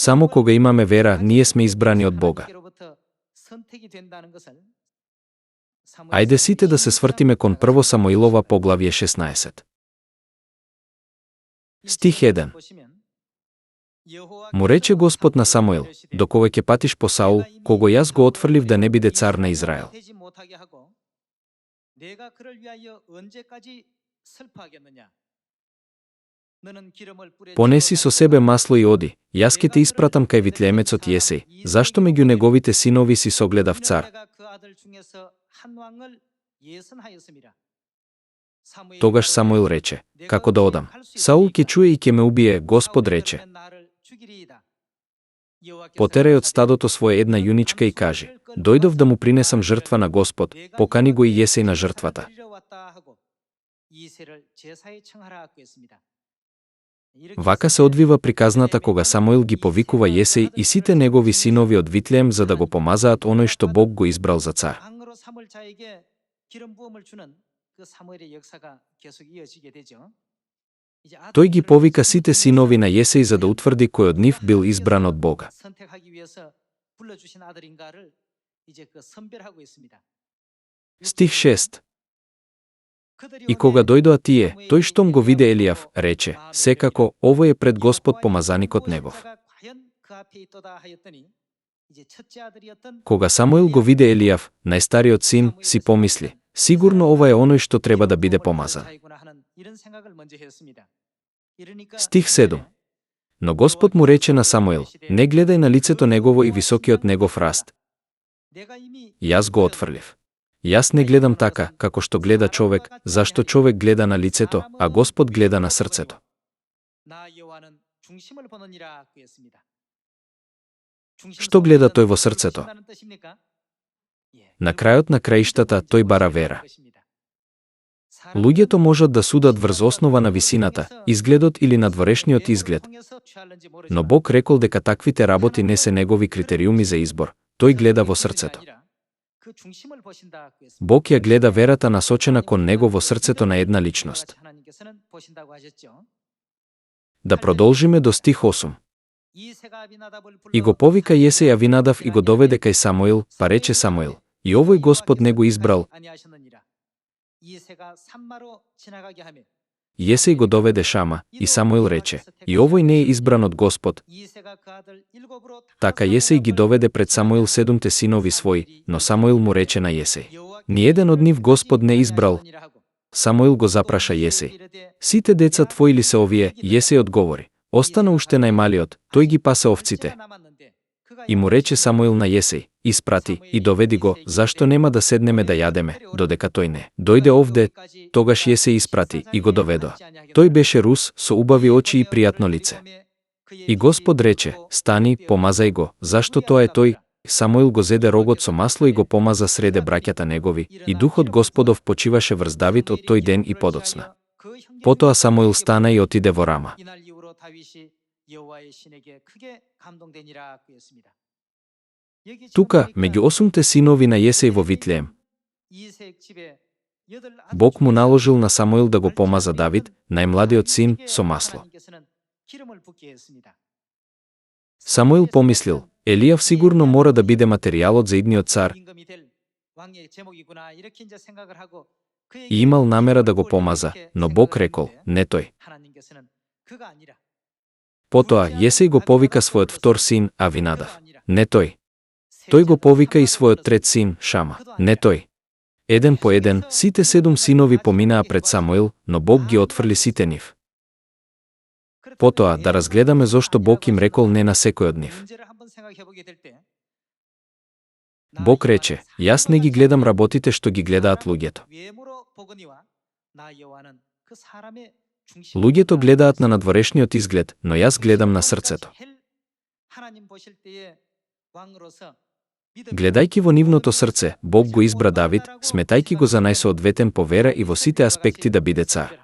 Само кога имаме вера, ние сме избрани од Бога. Ајде сите да се свртиме кон прво Самуилова поглавје 16. Стих 1. Му рече Господ на Самуил: докога ќе патиш по Саул, кого јас го отфрлив да не биде цар на Израел. Понеси со себе масло и оди, јас ќе те испратам кај витлеемецот Јесеј, зашто меѓу неговите синови си согледав цар. Тогаш Самуил рече: како да одам? Саул ќе чуе и ќе ме убие, Господ рече: потерај од стадото свое една јуничка и кажи: дојдов да му принесам жртва на Господ, покани го и Јесеј на жртвата. Вака се одвива приказната кога Самуил ги повикува Јесеј и сите негови синови од Витлеем за да го помазаат оној што Бог го избрал за цар. Тој ги повика сите синови на Јесеј за да утврди кој од нив бил избран од Бога. Стих 6. И кога дојдоа тие, тој штом го виде Елијав, рече: секако, овој е пред Господ помазаникот негов. Кога Самуил го виде Елијав, најстариот син, си помисли: сигурно ова е оној што треба да биде помазан. Стих 7. Но Господ му рече на Самуил: не гледај на лицето негово и високиот негов раст. Јас го отфрлив. Јас не гледам така, како што гледа човек, зашто човек гледа на лицето, а Господ гледа на срцето. Што гледа тој во срцето? На крајот на краиштата тој бара вера. Луѓето можат да судат врз основа на висината, изгледот или надворешниот изглед, но Бог рекол дека таквите работи не се негови критериуми за избор. Тој гледа во срцето. Бог ја гледа верата насочена кон него во срцето на една личност. Да продолжиме до стих 8. И го повика Јесеј Авинадав и го доведе кај Самуил, па рече Самуил: и овој Господ не го избрал. Јесеј го доведе Шама, и Самуил рече: и овој не е избран од Господ. Така Јесеј ги доведе пред Самуил 7 синови своји, но Самуил му рече на Јесеј: ниеден од нив Господ не избрал. Самуил го запраша Јесеј: сите деца твои ли се овие? Јесеј одговори: остана уште најмалиот, тој ги пасе овците. И му рече Самуил на Јесеј: испрати и доведи го, зашто нема да седнеме да јадеме, додека тој не дојде овде. Тогаш Јесеј испрати и го доведоа. Тој беше рус, со убави очи и пријатно лице. И Господ рече: стани, помазај го, зашто тоа е тој. Самуил го зеде рогот со масло и го помаза среде браќата негови, и духот Господов почиваше врз Давид од тој ден и подоцна. Потоа Самуил стана и отиде во Рама. Тука, меѓу 8 синови на Јесеј во Витлеем, Бог му наложил на Самуил да го помаза Давид, најмладиот син, со масло. Самуил помислил: Елијав сигурно мора да биде материјалот за идниот цар, и имал намера да го помаза, но Бог рекол: не тој. Потоа Јесеј го повика својот втор син Авинадав. Не тој. Тој го повика и својот трет син Шама. Не тој. Еден по еден, сите 7 синови поминаа пред Самуил, но Бог ги отфрли сите нив. Потоа да разгледаме зошто Бог им рекол не на секој од нив. Бог рече: јас не ги гледам работите што ги гледаат луѓето. Луѓето гледаат на надворешниот изглед, но јас гледам на срцето. Гледајќи во нивното срце, Бог го избра Давид, сметајќи го за најсоодветен по вера и во сите аспекти да биде цар.